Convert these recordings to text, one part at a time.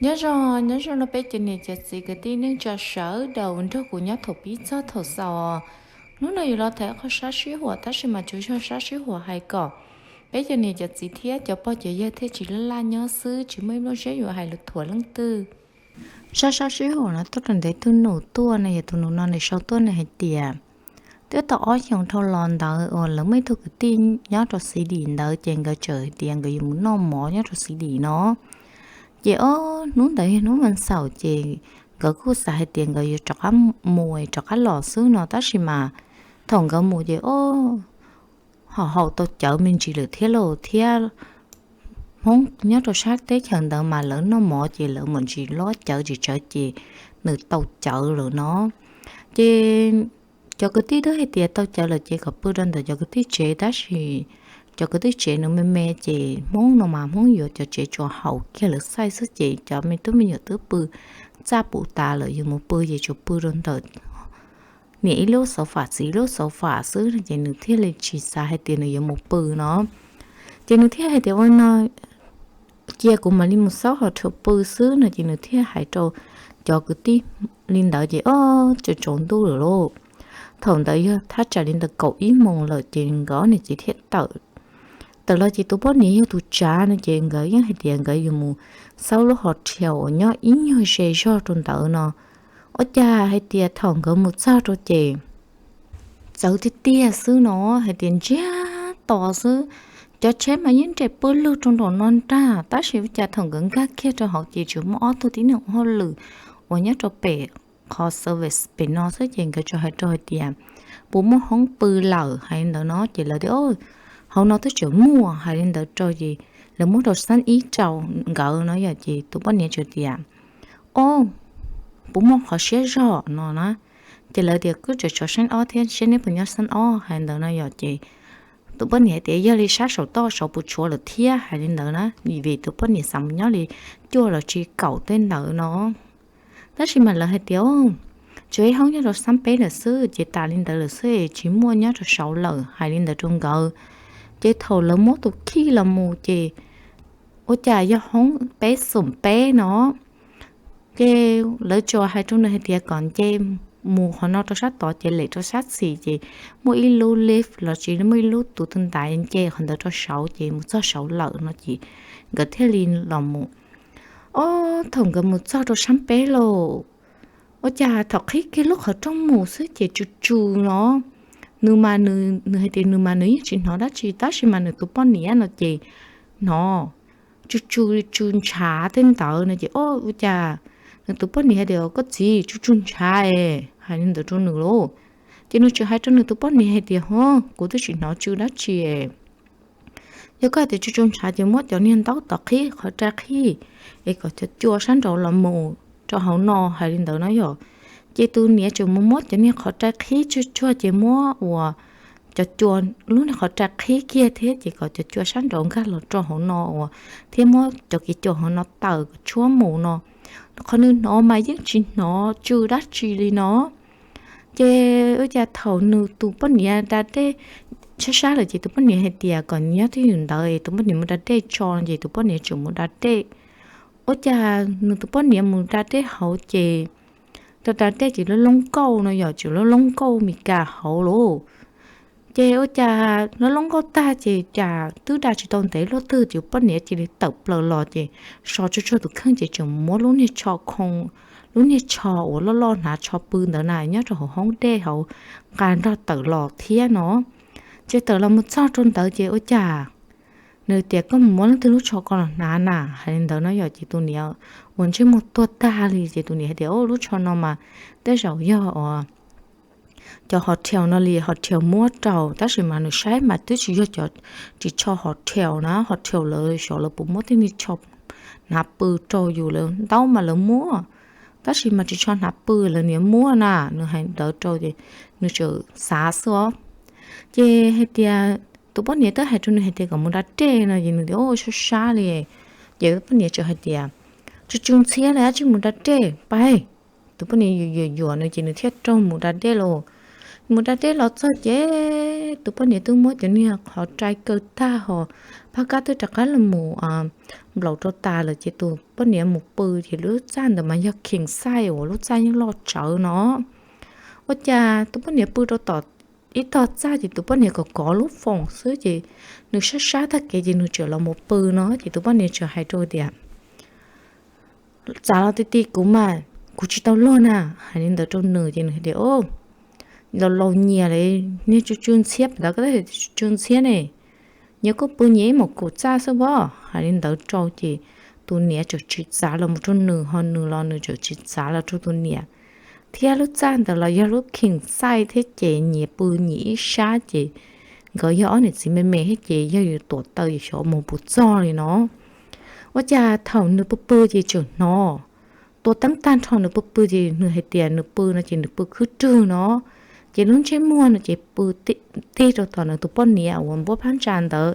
Nyob zoo, nyob zoo rau peb cov niam cov txiv kwv tij neej tsa sawv daws nrog kuv nyob thaum pib txog thaum xaus. Hnub no yuav los tham qhov sab sib huam, tab sis mas tsuas yog sab sib huam hais kom peb cov niam cov txiv thiab cov pog cov yawg thiaj tsis laj laj nyob xwb, tsis muaj ib lub siab yuav hais lus thuam leej twg. Sab sab sib huam no tuaj rau ntev tus nus tuaj no, yog tus nus no nws sau tuaj nws hais tias, twb tau ob xyoos dhau los ntawd uas lawv muaj ib tug kwv tij nyob rau Xi Dim ntawd, ces nkawd txawm hais tias nkawd yuav mus noj mov nyob rau Xi Dim no. Ces ob hnub ntawd yog hnub vas xaum, ces nkawd kuj xav hais tias nkawd yuav rov qab mus rov qab los xwb no, tab sis mas thaum nkawd mus ces ob ho haus tau cawv me ntsis lawm thiab lauj, thiab Hmoob nyob rau sab teb chaws ntawd mas lawv noj mov ces lawv mus ntsis lob cawv tsis tsawv ces nws tau cawv lawm no. Ces cov kwv tij twb hais tias tau cawv lawm ces kom pw rau ntawm cov kwv tij tsev, tab sis cov kwv tij tsev nws me me ces Hmoob no mas Hmoob yuav cov tsev tsuas haus kiag lawv xaij xwb, ces cov me tub me nyuam twb pw txaj puv tas lawm, yuav mus pw ces tsuas pw rau ntawm niam ib lub xauv fam txiv ib lub xauv fam xwb, ces nws thiaj li tsis xav hais tias nws yuav mus pw no. Ces nws thiaj hais tias ua no cia kuv mam li mus xauv ho rhau pw xwb no, ces nws thiaj hais rau cov kwv tij li ntawd ces ob tsaus ntuj lawm lauj. Thaum ntawd yog thaj tsam li ntawd kaum ib moos lawm ces nkawd ob niam txiv thiaj tawm. Tawm los ces tus poj niam yog tus tsav no ces nkawd yeej hais tias nkawd yuav mus xauv lub hos thiaus uas nyob ib nyuag ze zog rau ntawd no. Ua cas hais tias thaum nkawd mus txog rau ces txawv tiag tiag xwb no, hais tias ntsiag to xwb. Cov tsheb mas yeej nres pw lug rau nraum no ntag, tab sis ua cas thaum nkawd nkag kiag rau hauv ces tsuas muaj ob tug tib neeg ua hauj lwm uas nyob rau pem qhov service pem no xwb, ces nkawd tsuas hais rau hais tias puas muaj hoob pw lawm hais li ntawd no, ces lawv tias hauv no twb tseem muaj hais li ntawd rau, ces lawv muab rau xab ib rau nkawd no yom, ces tus poj niam tsuas tias o, puas muaj qhov siab zog no na. Ces lawv tias kuj tseem tshuav xab ob thiab, seb neb puas nyob xab ob hais li ntawd no yom, ces tus poj niam tias yog li sab saum toj saud puas tshuav lawm thiab hais li ntawd na, vim tus poj niam xav mus nyob li cuaj los tsis kaum tej ntawd no. Tab sis mas lawv hais tias tsuas ib hoob nyob rau xab peb lawm xwb, ces tas li ntawd lawm xwb, tsis muaj nyob rau saud lawm hais li ntawd rau nkawd. Ces thaum lawv muab tus khij los mus ces ua cas yog hoob peb xoom peb no. Ces lawv tsuas hais rau nws hais tias kom nce mus qhov no rau sab tod ces lem rau sab xis ces muaj ib lub lift los sis muaj ib lub tus ntaiv nce qhov ntawd rau saud ces mus txog saud lawm no, ces nkawd thiaj li los mus. Ob, thaum nkawd mus txog rau sab peb lauj, ua cas thaum qhib kiag lub qhov rooj mus xwb ces tsw tsw no. Nws mas nws hais tias nws mas nws yeej tsis hnov dab tsi, tab sis mas nws tus poj niam no ces hnov tsw tsw tsw ntshav tej ntawd no ces ob, ua cas nws tus poj niam hais tias koj txiv, tsw tsw ntshav es, hais li ntawd rau nws lauj. Ces nws tseem hais rau nws tus poj niam hais tias ho, kuv twb tsis hnov tsw dab tsi es. Yog koj hais tias tsw tsw ntshav ces muab cov niag ntaub tom qhib qhov rai qhib es kom cov cua sab nraud los mus rau hauv no hais li ntawd no yom. Ces tus niam tseem mus muab cov niag qhov rai qhib tsuag tsuag ces muab uas cov cua lub niag qhov rai qhib kiag thiab ces kom cov cua sab nraud nkag los rau hauv no uas thiab muab cov kiv cua hauv no tawm kom tshuab mus no. Qhov nws hnov mas yeej tsis hnov tsw dab tsi li no. Ces ua cas thaum nws tus poj niam da dej sab sab lawm ces tus poj niam hais tias kom nyob twj ywm ntawd es tus poj niam mus da dej tso no ces tus poj niam tseem mus da dej. Ua cas nws tus poj niam mus da dej hauv ces rau da dej ces lub loob nkauj no yom, tseem lub loob nkauj Mes Kas hauv lauj. Ces ua cas lub loob nkauj tag ces cas twb da tsis tau ntev luaj twg ces poj niam cia li tawm plaws los ces so tsuag tsuag tus kheej ces tseem muab lub niag tsho khoo, lub niag tsho uas loj loj hnav tsho pw ntawd na nyob rau hauv hoob dej hauv nqa nrog tawm los thiab no. Ces tawm los mus txog rau ntawd ces ua cas nws tias koj mus muab leej twg lub tsho ko los hnav na hais li ntawd no yom. Ces tus niam uas ntsej muag tuag tag li ces tus niam hais tias o, lub tsho no mas tej zaum yog uas cov hos thiaus no li hos thiaus muab rau, tab sis mas nws saib mas twb tsis yog cov ris tsho hos thiaus na, hos thiaus lawv xyov lawv puas muab tej niag tsho hnav pw rau yus, lawv ntaub mas lawv muab, tab sis mas ris tsho hnav pw lawv niam muab na, nws hais ntawd rau ces nws tseem xav xwb os. Ces hais tias tus poj niam twb hais rau nws hais tias kom mus da dej no ces nws tias o, sab sab li. Ces poj niam tseem hais tias tsw tsw ntxhiab li dab tsi, mus da dej pais. Tus poj niam yuam yuam yuam nws ces nws thiaj raug mus da dej los. Mus da dej los txog ces tus poj niam twb muab cov niag qhov rai kaw tag hos Phab kab twb rov qab los mus nplaum rau tas lawm ces tus poj niam mus pw ces lub txaj ntawd mas yog kheem xaij uas lub txaj yeej loj tsawv no. Ua cas tus poj niam pw rau tom ib tog txaj ces tus poj niam kom kov lub foom xwb ces nws sab sab tag kev ces nws tseem los mus pw no ces tus poj niam tseem hais rau tias, Txav los ti ti kuv mas, kuv tsis tau luag na. Hais li ntawd rau nws ces nws hais tias, Laus laus nyias li, niag tsw tsw ntxhiab pem tod ko, tsw tsw ntxhiab ne, nyias kuj pw nyias ib mum kum txaj xwb pob. Hais li ntawd rau ces tus niam tseem tsis txav los mus rau nws, ho nws los nws tseem tsis txav los rau tus niam. Thiab lub txaj ntawd los yog lub kheem xaij thiab ces nyias pw nyias ib sab ces nkawd yog ob niam txiv me me thiab ces yog yuav tuam taw yuav xyov mus puas txog li no. Ua cas thaum nws pw pw ces tseem hnov tua teeb tag nrho, nws pw pw ces nws hais tias nws pw no ces nws pw khwb rwg no, ces lub ntsej muag no ces pw tig rau tom nws tus poj niam uas npuab phab ntsa ntawd.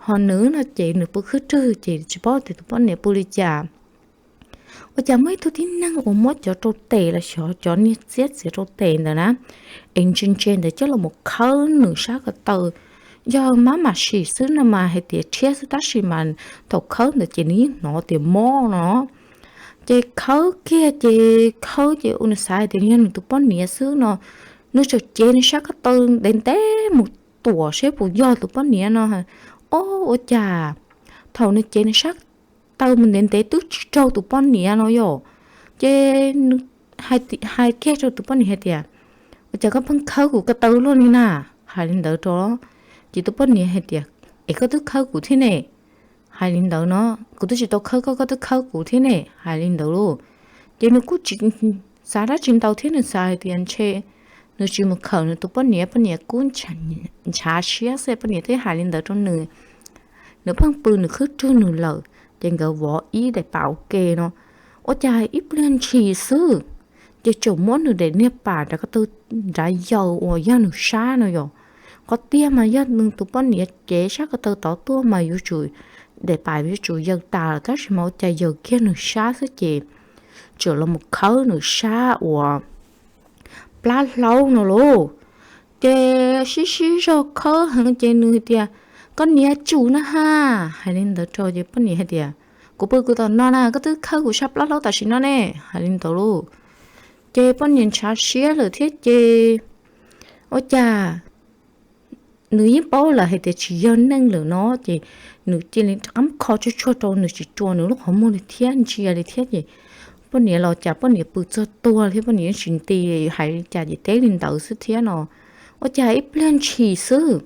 Ho nws no ces nws pw khwb rwg ces tsis paub tias tus poj niam pw li cas. Ua cas muaj ib tug tib neeg uas muab cov rau tes los xyov cov niag txiab txiav rau tes ntawd na, es ntse ntse ntawd coj los mus khawb nws sab ko taw. Yog mab mam sim xwb no mas hais tias rhiab xwb tab sis mas thaum khawb ntawd ces nws yeej hnov tias mob no. Ces khawb kiag ces khawb ces ua nws xav hais tias yog nws tus poj niam xwb no, nws tseem cev nws sab ko taw ntev ntev mus tuam seb puas yog tus poj niam no. Ob, ua cas thaum nws cev nws sab taw mus ntev ntev twb tsis raug tus poj niam no yom. Ces nws hais kiag rau tus poj niam hais tias, Ua cas koj pheej khawb kuv ko taw luaj li na? Hais li ntawd rau, ces tus poj niam hais tias, Es koj twb khawb kuv thiab ne. Hais li ntawd no, Kuv twb tsis tau khawb koj, koj twb khawb kuv thiab ne. Hais li ntawd lauj. Ces nws kuj tsis xav dab tsi ntau thiab, nws xav hais tias ntshe nws tsis mus khawm nws tus poj niam, poj niam kuj ntshav siab xwb, poj niam thiaj hais li ntawd rau nws. Nws pheej pw nws khwb rwg nws lawm, ces nkawd vov ib daim pam ua ke no. Ua cas ib pliag ntshis xwb, ces tseem muab nws daim niag pam nrad ko taw nrad yaws uas yog nws sab no yom. Qhov tiag mas yog nws tus poj niam cev sab ko taw tod tuaj mas yuav tsum, daim pam yuav tsum yaws tas lawm tab sis mas ua cas yaws kiag nws sab xwb ces tseem los mus khawb nws sab uas plab hlaub no lauj. Ces sib sib zog khawb heev ces nws tias, Koj niam tsum na ha. Hais li ntawd rau ces poj niam hais tias, Kuv pw kuv tom no na, koj twb khawb kuv sab plab hlaub tam sim no ne. Hais li ntawd lauj. Ces poj niam ntshav siab lawm thiab ces ua cas nws yeej paub lawm hais tias tsis yog neeg lawm no ces nws cia li rov qab kho tsuag tsuag rau, nws tsis rua nws lub qhov muag li thiab, ntsia li thiab ces poj niam los cas poj niam pw txog tuag thiab poj niam yeej tsis nti, hais li cas ces teb li ntawd xwb thiab no. Ua cas ib pliag ntshis xwb,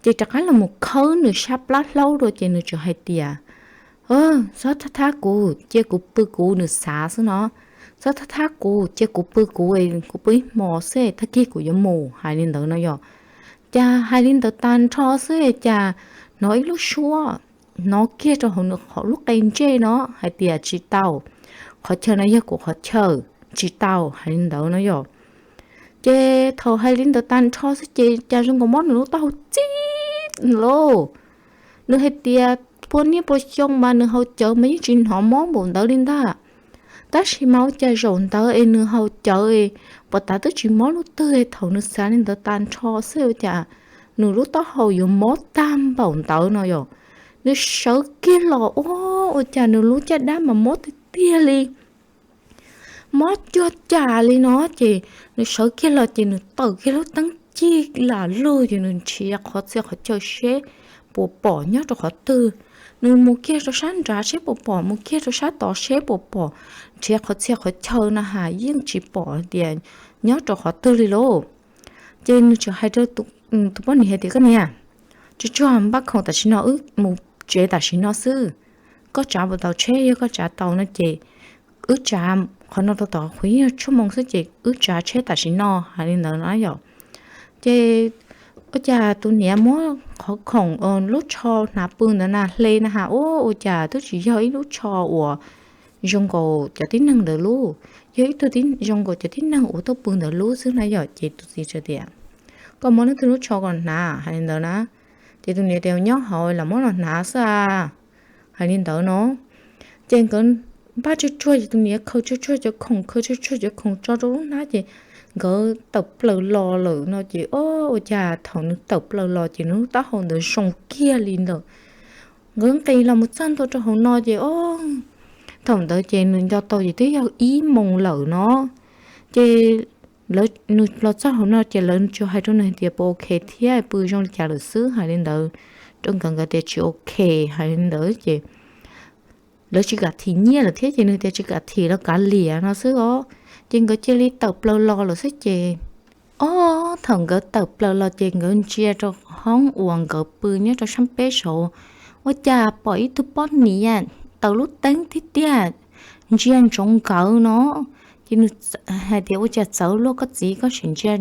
ces rov qab los mus khawb nws sab plab hlaub dua ces nws tseem hais tias, Txhob thab thab kuv, cia kuv pw kuv, nws xav xwb no. Txhob thab thab kuv, cia kuv pw kuv, kuv pw ib hmo xwb tag kis kuv yuav mus. Hais li ntawd no yom. Cas hais li ntawd tag nrho xwb cas hnov ib lub suab hnov kiag rau hauv nws lub qe ntsej no hais tias, Tsis tau, qhov chaw no yog kuv qhov chaw, tsis tau. Hais li ntawd no yom. Ces thaum hais li ntawd tag nrho xwb ces cas zoo nkaus mob nws lub taub hau txij lauj. Nws hais tias puas niaj puas xyoo mas nws haus cawv mas yeej tsis hnov mob npaum ntawd li ntag. Tab sis mas ua cas zaum ntawd es nws haus cawv es puas tas twb tsis mob lub twg, thaum nws xav li ntawd tag nrho xwb ua cas nws lub taub hau yuav mob tag npaum ntawd no yom. Nws sawv kiag los ua, ua cas nws lub caj dab mas mob tiag tiag li, mob cuag cas li no. Ces nws sawv kiag los ces nws tawm kiag lub teeb cig lam lug ces nws nrhiav qhov txhia qhov chaw seb puas pom nyob rau qhov twg. Nws mus kiag rau sab nrad seb puas pom, mus kiag rau sab tod seb puas pom, nrhiav qhov txhia qhov chaw no has yeej tsis pom tias nyob rau qhov twg li lauj. Ces nws tseem hais rau tus poj niam hais tias, Koj niam, tsuag tsuag npaj khoom tam sim no wb mus tsev tam sim no xwb. Koj tsav puas tau tsheb? Yog koj tsav tau no ces wb tsav qhov no rau tom qhuav ib nyuag tshuaj moo xwb ces wb tsav tsheb tam sim no. Hais li ntawd no yom. Ces ua cas tus niam muab qhov khoom lub tsho hnav pw ntawd na hle na has, ua cas twb tsis yog ib lub tsho uas zoo nkaus cov tib neeg ntawd lub, yog ib tug zoo nkaus cov tib neeg uas tuaj pw ntawd lub xwb na yom. Ces tus txiv tias, Koj muab leej twg lub tsho kom hnav? Hais li ntawd na. Ces tus niam tias, Nyob hauv los muab los hnav xwb a. Hais li ntawd no. Ces nkawd npaj tsuag tsuag ces tus niam khaws tsuag tsuag cov khoom, khaws tsuag tsuag cov khoom tso rau lub hnab ces nkawd tawm plaws los lawm no ces, o, ua cas thaum nws tawm plaws los ces nws lub taub hau ntawd zoo kiag li ntawm Nkawd nqis los mus txog ntua rau hauv no ces o, thaum ntawd ces nws nco tau ces twb yog ib moos lawm no. Ces nws los txog hauv no ces lawv tsuas hais rau nws hais tias puas ok thiab, pw zoo li cas lawm xwb, hais li ntawd rau nkawd, nkawd tias tsis ok, hais li ntawd ces lawv tsis kam thim nyiaj lawm thiab ces nws tias tsis kam thim los kav liam no xwb os. Ces nkawd cia li tawm plaws los lawm xwb ces o, thaum nkawd tawm plaws los ces nkawd ntsia rau hoob uas nkawd pw nyob rau sab peb saud, ua cas pom ib tug poj niam taws lub teeb tiag tiag ntsia ntsoov nkawd no. Ces nws hais tias ua cas txawv luaj koj txiv, koj tseem ntsia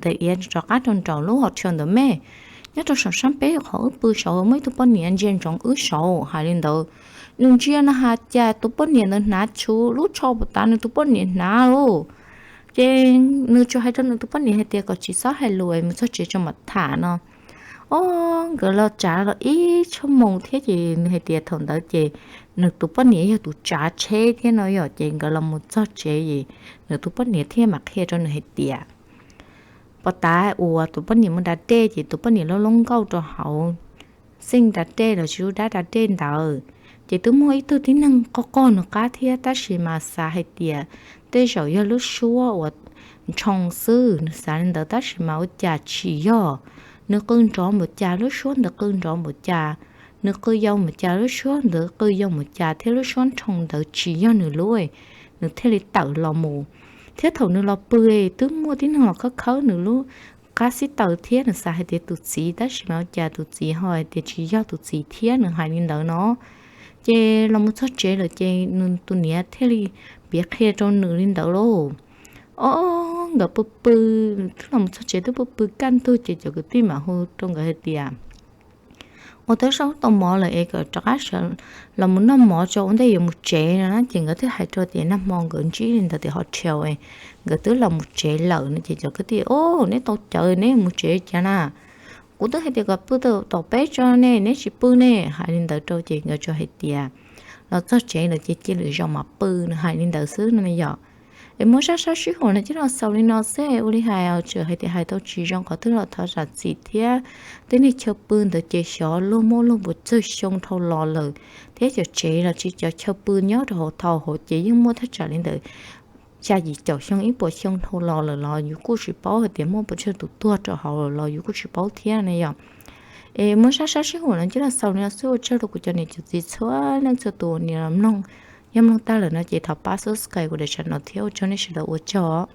daim iav rov qab rau nraum lub hauv tshaw ntawd me, nyob rau saum sab peb qhov wb pw saud muaj ib tug poj niam ntsia ntsoov wb saud, hais li ntawd. Nws ntsia no has cas tus poj niam ntawd hnav tshuv lub tsho puas tas nws tus poj niam hnav lauj. Ces nws tsuas hais rau nws tus poj niam hais tias kom tsis txhob hais lus, mus txog tsev tso mam tham no. O, nkawd los tsav los ib tshuab moos thiab ces nws hais tias thaum ntawd ces nws tus poj niam yog tus tsav tsheb thiab no yom, ces nkawd los mus txog tsev es nws tus poj niam thiaj mam qhia rau nws hais tias pov tav uas tus poj niam mus da dej ces tus poj niam lub lub nkauj rau hauv xeej da dej los sis lub dab da dej ntawd, ces twb muaj ib tug tib neeg qog qog nws qab thiab, tab sis mas xav hais tias tej zaum yog lub suab uas ntshoo xwb, nws xav li ntawd, tab sis mas ua cas tsis yog. Nws qw nrov npaum cas lub suab ntawd qw nrov npaum cas, nws qw yau npaum cas lub suab ntawd qw yau npaum cas, thiab lub suab ntshoo ntawd tsis yog nws lub, nws thiaj li tawm los mus. Thiab thaum nws los pw twb muaj tib neeg los khawb khawb nws lub qab xib taws thiab, nws xav hais tias tus txiv, tab sis mas ua cas tus txiv ho hais tias tsis yog tus txiv thiab, nws hais li ntawd no. Ces los mus txog tsev lawm ces nws tus niam thiaj li piav qhia rau nws li ntawd lauj. O, nkawd pw pw, twb los mus txog tsev twb pw pw kaj ntug ces cov kwv tij mam hu rau nkawd hais tias ua tau zaub tau mov lawm es kom rov qab sawv los mus noj mov tso ua ntej yuav mus tsev no na. Ces nkawd twb hais rau tias nag hmo nkawd ntsib li ntawd tias ho tshau, nkawd twb los mus tsev lawm no. Ces cov kwv tij, o, neb tau cawv neb mus tsev cas na, kuv twb hais tias kom pw tom peb tso ne neb tsis pw ne, hais li ntawd rau ces nkawd tsuas hais tias los txog tsev lawm ces cia lwm zaus mam pw, nws hais li ntawd xwb no yom. Es muab sab sab sib huam no coj los xaus li no xwb, ua li hais tseem hais tias hais tau tsis zoo qhov twg los thov zam txim thiab. Tej neeg chaw pw ntawd ces xyov luag muaj luag puas tsawg xyoo dhau los lawm, thiab cov tsev los tsis cov chaw pw nyob rau hauv thaum hauv ces yeej muaj thaj tsam li ntawd xya yim caum xyoo ib puas xyoo dhau los lawm los yus kuj tsis paub hais tias muaj puas tsawg tus tuag rau hauv lawm los yus kuj tsis paub thiab na yom. Es muab sab sab sib huam no coj los xaus li no xwb, ua tsaug rau kuv cov niam cov txiv txhua leej txhua tus uas nim los mloog. Yog mloog tag lawm no ces thov pab subscribe kuv daim channel no thiab, ua tsaug nej sawv daws, ua tsaug.